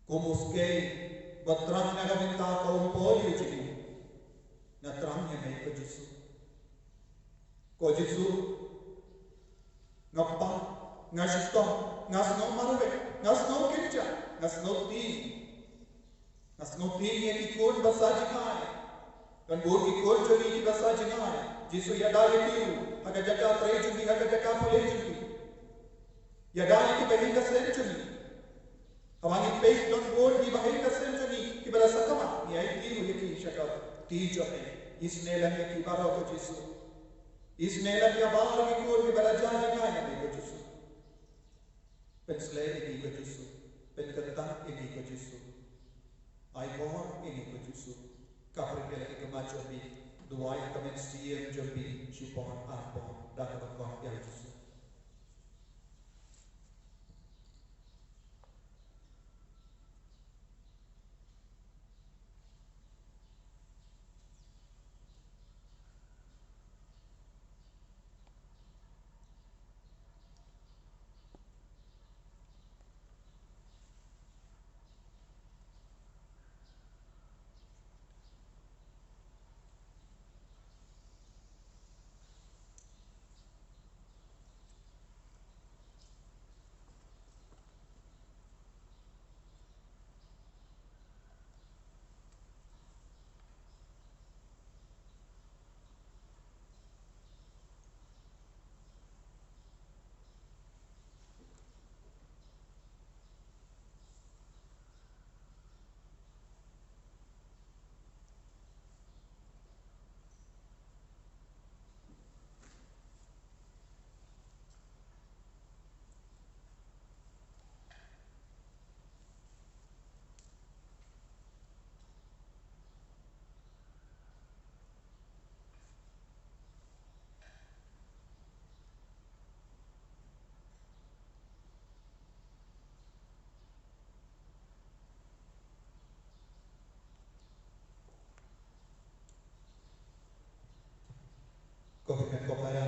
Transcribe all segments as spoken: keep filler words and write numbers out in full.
Kum u skei ba thrang na ka bynta ka um Paul ïa u jingim. Nga thrang ïa me ko Jisu. Ko Jisu, nga pang, nga shitom, nga sngew marwei, nga sngew kynja, nga sngew tieng. Nga sngew tieng ïa ki khun ba sa jngai. Don bun ki khun jong ngi kiba sa jngai. Jisu, ïada ïa ki ha ka jaka trei jong ngi, ha ka jaka pule jong ngi. Ïada ïa kiba hikai seng jong ngi. Haba ngi peit don bun kiba hikai seng jong ngi kiba la sakma, ngi ai kti ïa ki sha ka kti jong me. Isynei lem ïa ki baroh ko Jisu. Isynei lem ïa baroh ki khun kiba la jngai ïa me ko Jisu. Pynslei ïa ngi ko Jisu. Pynkyntang ïa ngi ko Jisu. Ai bor ïa ngi ko Jisu. Ka pyrkhat ïa ka jong phi. Duwai ha ka mynsiem jong phi. Shipor arpor da kaba khot ïa u Jisu. Ko hynmen ko para,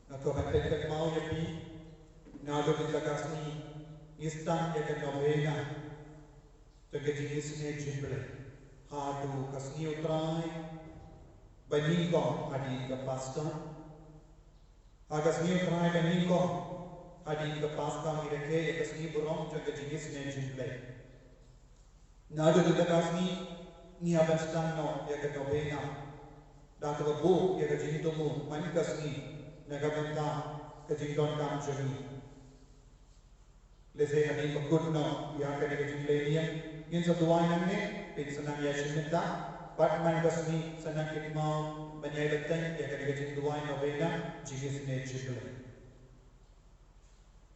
nga kwah ban pynkynmaw ïa phi, naduh mynta ka sngi, ngi sdang ïa ka novena jong ka jingisynei jingblei. Haduh ka sngi U Trai ba nyngkong hadien ka Paskha. Ha ka sngi U Trai ba nyngkong hadien ka Paskha ngi rakhe ïa ka sngi burom jong ka jingisynei jingblei. Naduh mynta ka sngi ngi hap ban sdang noh ïa ka novena da kaba buh ïa ka jingthmu man ka sngi na ka bynta ka jingdonkam jong ngi. Lehse hadien ba kut noh ïa kane ka jingleh niam, ngin sa duwai nangne, phin sa nang ïashim bynta bad man ka sngi sa nang kynmaw ban ïai bteng ïa kane ka jingduwai novena jingisynei jingblei.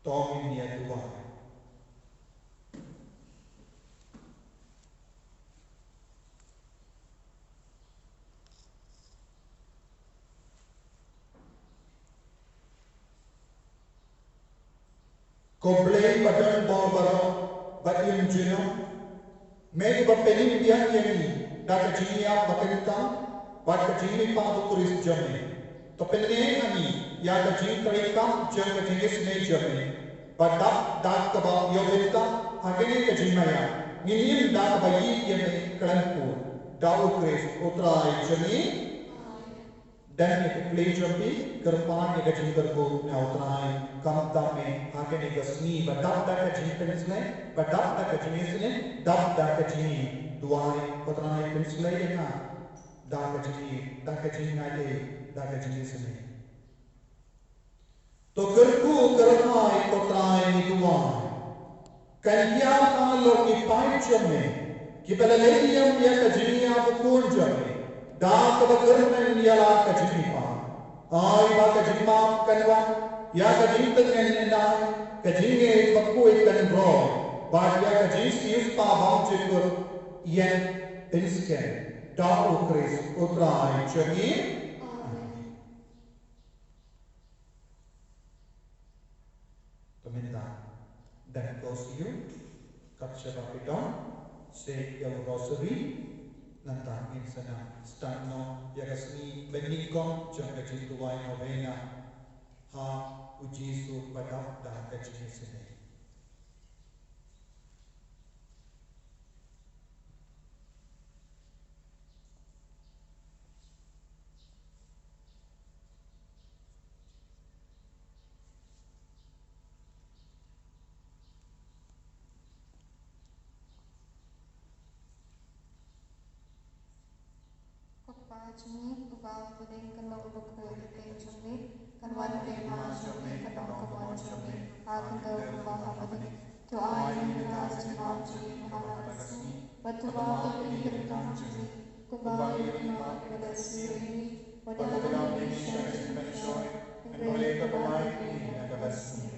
To ngin ïa duwai. Ko Blei ba don bor baroh, ba im junom, me uba pynbiang ïa ngi da ka jingïap ba kyntang bad ka jingmihpat u Khrist jong me. To pynneh ha ngi ïa ka jingtrei kam jong ka jingisynei jong me, ba dap da kaba ïoh bynta ha kane ka jingmaïa, ngin im da kaba ïeit ïa me khlem pur, da u Khrist U Trai jong ngi. Dang ïa ka khlem jong phi, kyrpad ïa ka jingkyrkhu na U Trai, khamtam me ha kane ka sngi, ba dap da ka jingpynsleh, ba dap da ka jingisynei, dap da ka jingïeit. Duwai, Ko Trai, pynsleh ïa nga da ka jingïeit, da ka jingngeit, da ka jingisynei. To kyrkhu kyrhai, Ko Trai, ngi duwai. Kan ïa halor ki paid jong me kiba la leit ïa ka jingïap u Khun jong me da kaba kyrmen ïa la ka jingmihpat. Ai ba ka jingmap kan wan, ïa ka jingtngen, ïa ka jingngeit bakhuid kan roi, bad ïa ka jingsiewspah bymjukut ïa pynskhem, da u Khrist U Trai jong ngi. Amen. Te mynta, dang kos ïa u, kat shaba phi don, sa ïa u rosary, nangta ngin sa nang start noh ïa ka sngi ba nyngkong jong ka jingduwai novena ha u Jisu ba dap da ka jingisynei. Kpa jong ngi uba ha bneng, kan long uba khuid ïa ka kyrteng jong me, kan wan ka hima jong me, kan long ka mon jong me ha khyndew kumba ha bneng. To ai ïa ngi mynta ka jingmam jong ngi ha kane ka sngi, bad to map ïa ngi ki ryngkang jong ngi kumba ngi ruh ngi map ïa ki ba la isynei ïa ngi, bad ym dei ban ai ngi sha ka jingpynshoi, hynrei to pynlait ïa ngi na kaba sniew.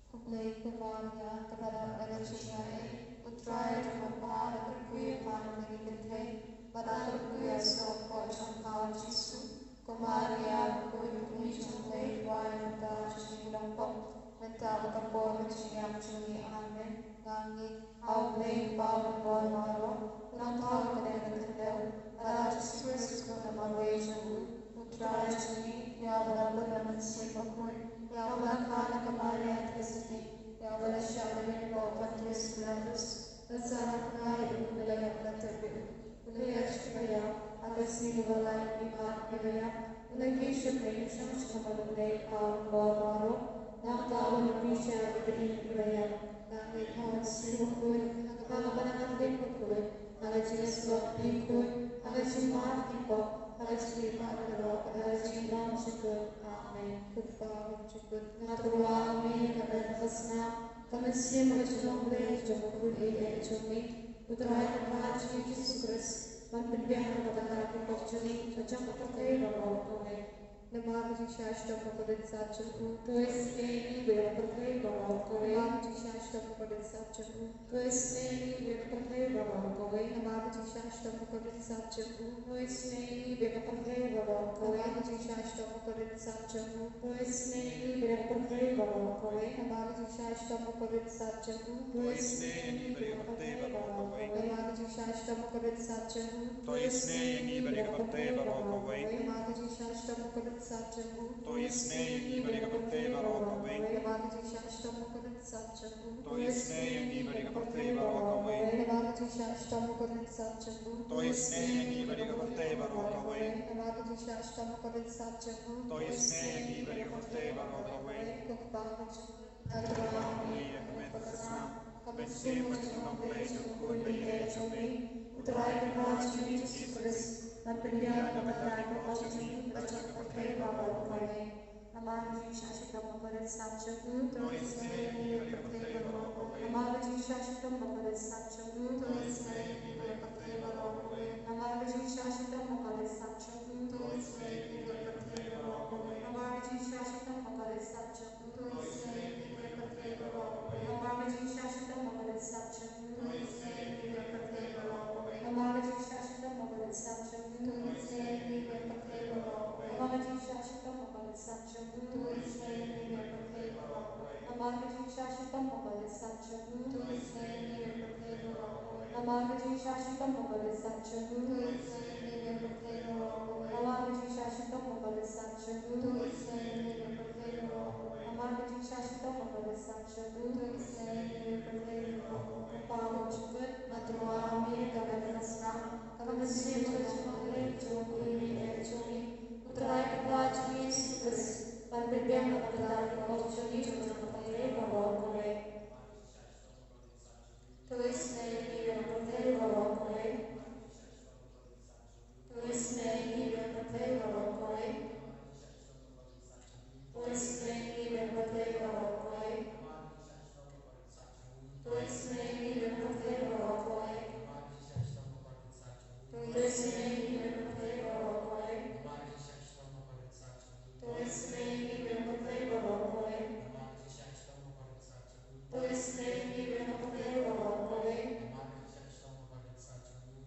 Khublei ko Maria, kaba don ka jingïaid, U Trai u don bad pha, la kyrkhu ïa pha na ki kynthei, bad la kyrkhu ïa u soh jong pha u Jisu. Ko Maria, ko khuid jong U Blei, pha ïa ngi ki nongpop, mynta bad ha ka por ka jingïap jong ngi. Amen. Nga ngeit ha U Blei Kpa uba bor baroh, u nongthaw kane ka khyndew, bad ha U Jisu Khrist u khun ba marwei jong u, U Trai jong ngi, ïa uba la pynlong na ka mynsiem bakhuid, ïa uba la kha na ka Maria Theisotti, ïa uba la shah ryngkat bad u Pontius Pilatus, la sah ha kynnoh u Blei, la tep bad u Blei, la shah ïa u ha ka sngi kaba lai, u la mad, u la ïap, u la kiew sha ka ïing shong sha ka hynmen U Blei Kpa uba bor baroh. Nangta u la poi sha ka ïing kiba ïap. Nga ngeit ha U Mynsiem Bakhuid, ha ka Balang Katholik bakhuid, ha ka jingïasyllok bakhuid, ha ka jingmar ki pop, ha ka jingmar ki pop, ha ka jingmar jingkut. Amen. Ko Kpa ba jingkut, nga tyrwa ha me ïa ka met ka snam, ka mynsiem ka jinglong Blei jong U Blei jong ngi, U Trai U Kpa jong ngi Jisu Khrist, ban pynbiang na ka bynta ki pop jong ngi, bad jong ka pyrthei baroh kawei. Namar ka jingshah shitom bakordit sat jong u, to isynei ïa ngi bad ïa ka pyrthei baroh kawei. Namar ka jingshah shitom bakordit sat jong u, to isynei ïa ngi bad ïa ka pyrthei baroh kawei. Namar ka jingshah shitom bakordit sat jong u, to isynei ïa ngi bad ïa ka pyrthei baroh kawei. Namar ka jingshah shitom bakordit sat jong u, to isynei ïa ngi bad ïa ka pyrthei baroh kawei. Namar ka jingshah shitom bakordit sat jong u, to isynei ïa ngi bad ïa ka pyrthei baroh kawei. Namar ka jingshah shitom bakordit sat jong u, to isynei ïa ngi bad ïa ka pyrthei baroh kawei. Namar ka jingshah shitom bakordit sat jong u, to isynei ïa ngi bad ïa ka pyrthei baroh kawei. Namar ka jingshah shitom bakordit sat jong u, to isynei ïa ngi bad ïa ka pyrthei baroh kawei. Namar ka jingshah shitom bakordit sat jong u, to isynei ïa ngi bad ïa ka pyrthei baroh kawei. Namar ka jingshah shitom bakordit sat jong u, to isynei ïa ngi bad ïa ka pyrthei baroh kawei. Ko Kpa ba jingkut, nga tyrwa ha me ïa ka met ka snam, ka mynsiem ka jinglong Blei jong U Blei jong ngi, U Trai U Kpa jong ngi Jisu Khrist, ban pynbiang na ka bynta ki pop jong ngi, bad jong ka pyrthei baroh kawei. Namar ka jingshah shitom bakordit sat jong u, to isynei ïa ngi bad ïa ka pyrthei baroh kawei. Namar ka jingshah shitom bakordit sat jong u, to isynei ïa ngi bad ïa ka pyrthei baroh kawei. Namar ka jingshah shitom bakordit sat jong u, to isynei ïa ngi bad ïa ka pyrthei baroh kawei. Namar ka jingshah shitom bakordit sat jong u, to isynei ïa ngi bad ïa ka pyrthei baroh kawei. Namar ka jingshah shitom bakordit sat jong u, to isynei ïa ngi bad ïa ka pyrthei baroh kawei. Namar ka jingshah shitom bakordit sat jong u, to isynei ïa ngi bad ïa ka pyrthei baroh kawei. Namar ka jingshah shitom bakordit sat jong u, to isynei ïa ngi bad ïa ka pyrthei baroh kawei. Namar ka jingshah shitom bakordit sat jong u, to isynei ïa ngi bad ïa ka pyrthei baroh kawei. Namar ka jingshah shitom bakordit sat jong u, to isynei ïa ngi bad ïa ka pyrthei baroh kawei. Namar ka jingshah shitom bakordit sat jong u, to isynei ïa ngi bad ïa ka pyrthei baroh kawei. Namar ka jingshah shitom bakordit sat jong u, to isynei ïa ngi bad ïa ka pyrthei baroh kawei. Ko Kpa ba jingkut, nga tyrwa ha me ïa ka met ka snam, ka mynsiem ka jinglong Blei jong U Blei jong ngi, U Trai U Kpa jong ngi Jisu Khrist, ban pynbiang na ka bynta ki pop jong ngi, bad jong ka pyrthei baroh kawei. To isynei ïa ngi bad ïa ka pyrthei baroh kawei. To isynei ïa ngi bad ïa ka pyrthei baroh kawei. To isynei ïa ngi bad ïa ka pyrthei baroh kawei. To isynei ïa ngi bad ïa ka pyrthei baroh kawei. To isynei ïa ngi bad ïa ka pyrthei baroh kawei. To isynei ïa ngi bad ïa ka pyrthei baroh kawei. To isynei ïa ngi bad ïa ka pyrthei baroh kawei.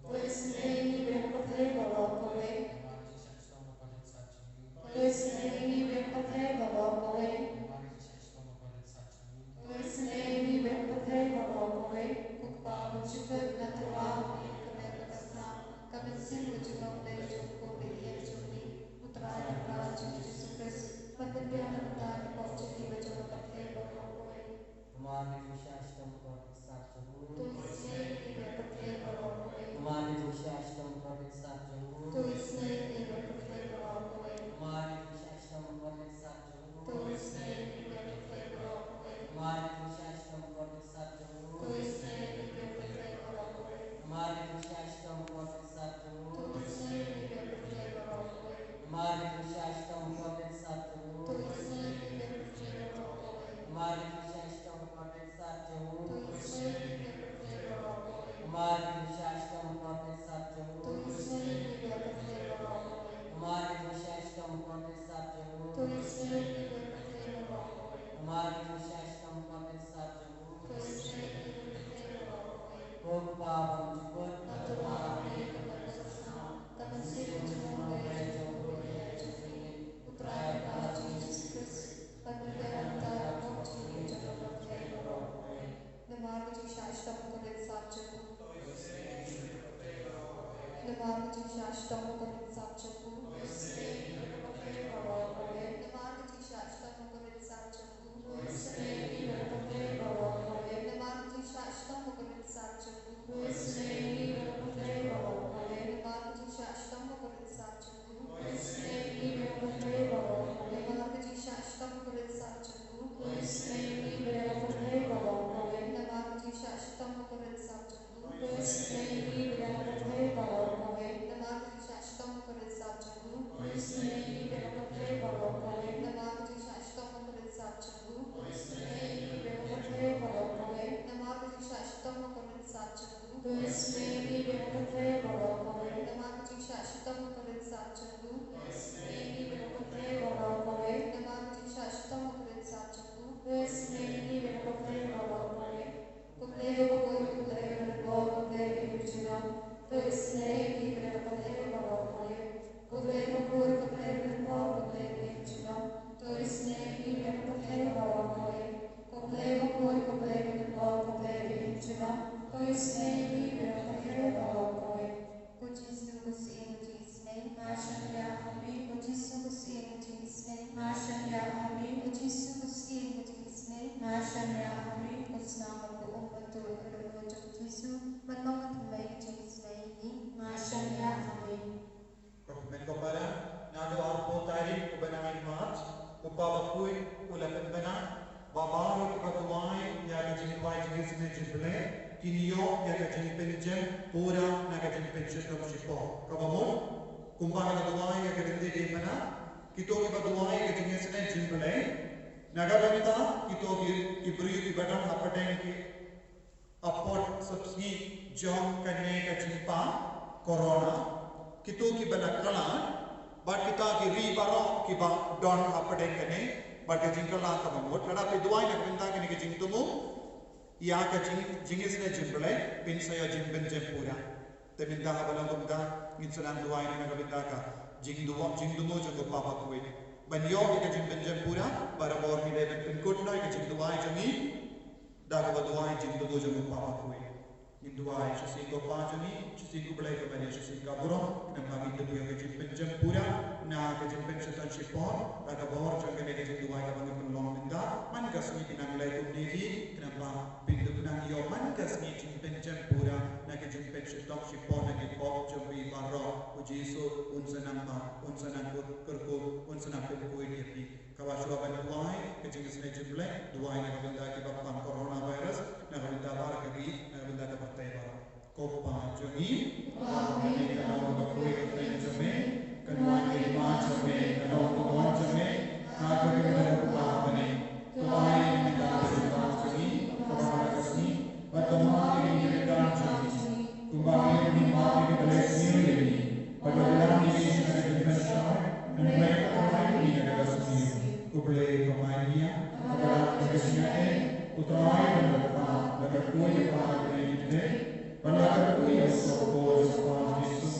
To isynei ïa ngi bad ïa ka pyrthei baroh kawei. To isynei ïa ngi bad ïa ka pyrthei baroh kawei. To isynei ïa ngi bad ïa ka pyrthei baroh kawei. Ko Kpa ba jingkut, nga tyrwa ha me ïa ka met ka snam, ka mynsiem ka jinglong Blei jong U Blei jong ngi, U Trai U Kpa jong ngi Jisu Khrist, ban pynbiang na ka bynta ki pop jong ngi, bad jong ka pyrthei baroh kawei. Namar ka jingshah shitom bakordit sat jong u, to isynei ïa ngi bad ïa ka pyrthei baroh kawei. Namar ka jingshah shitom bakordit sat jong u, to isynei ïa ngi bad ïa ka pyrthei baroh kawei. Namar ka jingshah shitom bakordit sat jong u, to isynei ïa ngi bad ïa ka pyrthei baroh kawei. Namar ka jingshah shitom bakordit sat jong u, to isynei ïa ngi bad ïa ka pyrthei baroh kawei. Namar ka jingshah shitom bakordit sat jong u, to isynei ïa ngi bad ïa ka Namar ka jingshah shitom bakordit sap jong u. To isynei ïa ngi, ba pynthei baroh kawei. Namar ka jingshah shitom bakordit sap jong u. To isynei ïa ngi, ba pynthei baroh kawei. Namar ka jingshah shitom bakordit sap jong u. To isynei ïa ngi, ba pynthei baroh kawei. Ko Kpa ba mynjur, nga tuma ha me ka ban khuslai, ka mynsiem jong u Blei jong u Blei jong ngi, U Trai Kynrad jong ngi Jisu Khrist, ban pynbeit na ka bynta jong ka pop jong ngi bad jong ka pyrthei baroh kawei. Namar ka jingshah shitom bakordit sap jong u. Namar ka jingshah shitom bakordit sap jong u. Namar ka jingshah shitom bakordit sap jong u. Namar ka jingshah shitom bakordit sap jong u. Namar ka jingshah shitom bakordit sap jong u. Namar ka jingshah shitom bakordit sap jong u. Namar ka jingshah shitom bakordit sap jong u. Namar ka jingshah shitom bakordit sap jong u. Namar ka jingshah shitom bakordit sap jong u. Namar ka jingshah shitom bakordit sap jong u. Namar ka jingshah shitom bakordit sap jong u. Namar ka jingshah shitom bakordit sap jong u. Namar ka jingshah shitom bakordit sap jong u. Namar ka jingshah shitom bakordit sap jong u. Namar ka jingshah shitom bakordit sap jong u. Ko Blei bakhuid, ko Blei balyngkot, ko Blei bajunom. To isynei ïa ngi kiba dei ka pyrthei baroh kawei. Ko Blei bakhuid, ko Blei balyngkot, ko Blei bajunom. To isynei ïa ngi kiba dei ka pyrthei baroh kawei. Ko Blei bakhuid, ko Blei balyngkot, ko Blei bajunom. To isynei ïa ngi kiba dei ka pyrthei baroh kawei. Ko Jisu, ko Syiem ka jingisynei, nga shim ïa ha me. Ko Jisu, ko Syiem ka jingisynei, nga shim ïa ha me. Ko Jisu, ko Syiem ka jingisynei, nga shim ïa ha me. Ko Snam bad ko Um bad ko Duh Bakhuid jong u Jisu, man ma ngan pynmih ka jingisynei ïa ngi, nga shim ïa ha me. Ko hynmen ko para, naduh arphew tarik u bnai March, u Kpa bakhuid u la pynbna ba baroh kiba duwai ïa ka jingduwai jingisynei jong U Blei kin ïoh ïa ka jingpynjem pura na ka jingpynshitom shipor. Kaba mut, kumba ngi la duwai ïa ka lynti dei mynta, kito kiba duwai ïa ka jingisynei jong U Blei, na ka bynta kito ki, ki briew kiba don hapdeng ki apot sapsngi jong kane ka jingpang corona, kito kiba la kylla, bad kita ki ri baroh kiba don hapdeng kane bad ka jingkylla kaba mut. Lada phi duwai na ka bynta kane ka jingthmu ïa ka jing, jingisynei jong U Blei, phin sa ïoh jingpynjem pura. Te mynta haba long kumta, ngin sa nang duwai na ka bynta ka jingduwai, jingthmu jong u Kpa bakhuid. Ban ïoh ïa ka jingpynjem pura, barabor ngi dei ban pynkut noh ïa ka jingduwai jong ngi da kaba duwai jingthmu jong u Kpa bakhuid. Ngin duwai, shisien ko Pa jong ngi, shisien ko Blei ka Maria, shisien ka burom, khnang ba ngin ïoh ïa ka jingpynjem pura na ka jingpynshitom shipor da ka bor jong kane ka jingduwai kaba ngi pynlong mynta. Man ka sngi phin nang leh kumne hi, khnang ba phin nang ïoh man ka sngi jingpynjem pura na ka jingpynshitom shipor na ki pop jong phi baroh. U Jisu un sa nang bam, un sa nang kyrkhu, un sa nang pynkhuid ïa phi. Kaba shuwa ban duwai ka jingisynei jong U Blei, duwai na ka bynta kiba pang coronavirus, na ka bynta baroh ka ri, na ka bynta ka pyrthei baroh. Ko Pa jong ngi, uba ha bneng, ka long bakhuid ka kyrteng jong me, kan wan ka hima jong me, kan long ka mon jong me, ha ka bynta ka Kpa ha bneng. To ai ïa ngi mynta ka jingpang jong ngi kaba ha ka sngi, bad to map ïa ngi ki ryngkat jong ngi, kumba ngi ruh ngi map ïa kiba leh sniew ïa ngi. Bad wat ïalam ïa ngi sha ka jingpynshoi, hynrei to ai ïa ngi na ka sniew. Ko Blei Ko Maria, kaba la don ha ka jingaiei, U Trai u don bad pha, la kyrkhu ïa pha ha ki briew ki kynthei, bad la kyrkhu ïa u soh kpoh jong pha U Jisu.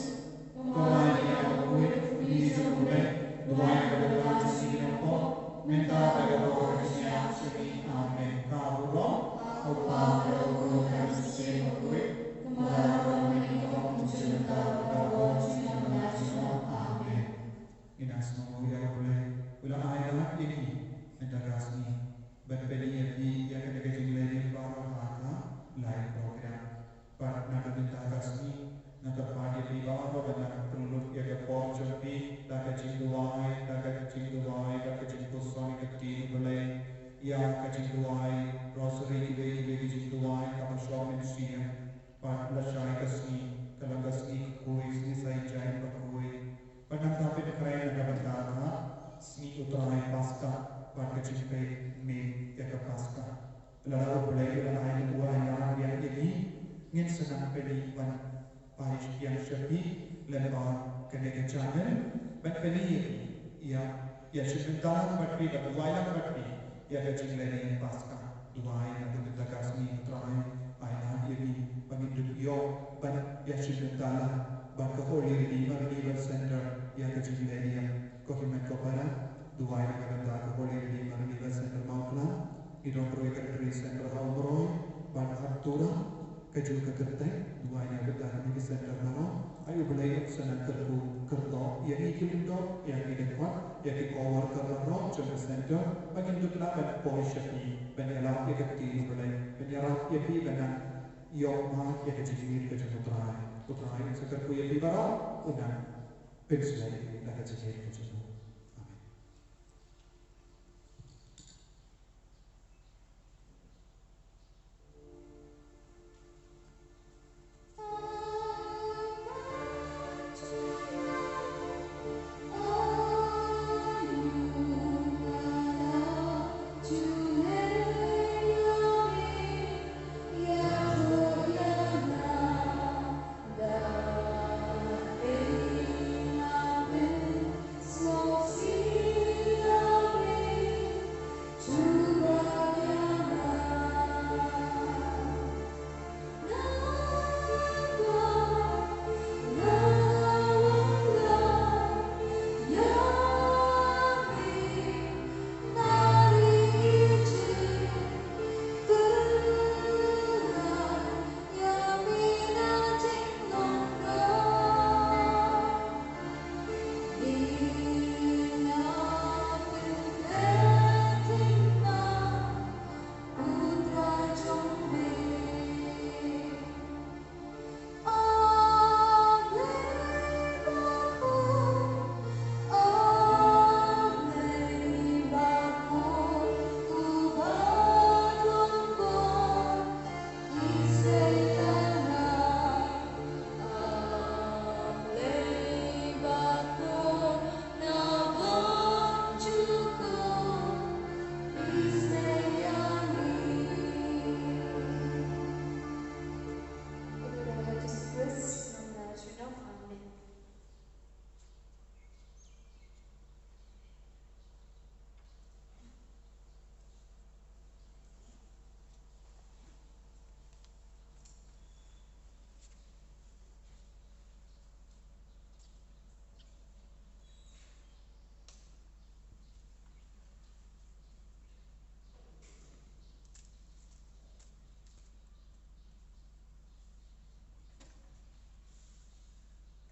Ko Maria bakhuid, Bynta jong U Blei, duwai na ka bynta jong ngi ki nongpop, mynta bad ha ka hor ka jingïap jong ngi. Amen. Ka burom ha U Kpa bad ha U Khun bad ha U Mynsiem Bakhuid, kumba la long mynta, ka bym ju shym don, ka don, ka don, ka jingim. Amen. Ngin ïa sngewnguh ïa U Blei, u la ai lad ïa ngi mynta ka sngi ban pynïap ïa kane ka jingleh ïing baroh ha ka live program. Bad na ka bynta ka sngi, nga kyrpad ïa phi baroh ban nang pynlut ïa ka por jong phi da ka jingduwai, da ka jingduwai, da ka jingpuson ïa ka ktien U Blei, ïa ka jingduwai rosary, kiwei kiwei ki jingduwai kaba shuwa mynsiem. Bad lashai ka sngi ka long ka sngi khuid, sngi Saitjaiñ bakhuid. Bad nangta phin kren na ka bynta ka sngi U Trai Paska bad ka jingpeit miet ïa ka Paska. Lada U Blei u la ai, u la ai lad biang ïa ngi, Ngin sa nang pynlong ban pynshai ïa phi lyngba kane ka channel ban pynlong ïa ïa shim bynta lang bad phi, ban duwai lang bad phi ïa ka jingleh ïa Paska. Duwai na ka bynta ka sngi, Trai ai lad ïa phi ba ngin dup ïoh ban ïa shim bynta lang bad ka Holy Redeemer Revival Center ïa ka jingleh ïa ko hynmen ko para. Duwai na ka bynta ka Holy Redeemer Revival Center Mawklam, ngi don ruh ïa ka Retreat Center ha Umroi bad ha Tura. Ka jong ka kyrteng, duwai na ka bynta kine ki center baroh. Ai U Blei un sa nang kyrkhu kyrdoh ïa ngi ki lyngdoh, ïa ki dkhot, ïa ki co-worker baroh jong ka center, ba ngin dup lah ban poi sha phi ban ïarap ïa ka ktien U Blei, ban ïarap ïa phi ban nang ïoh ma ïa ka jingngeit ka jong U Trai. U Trai un sa kyrkhu ïa phi baroh, un nang pynslem ïa ka jingngeit ka jong u.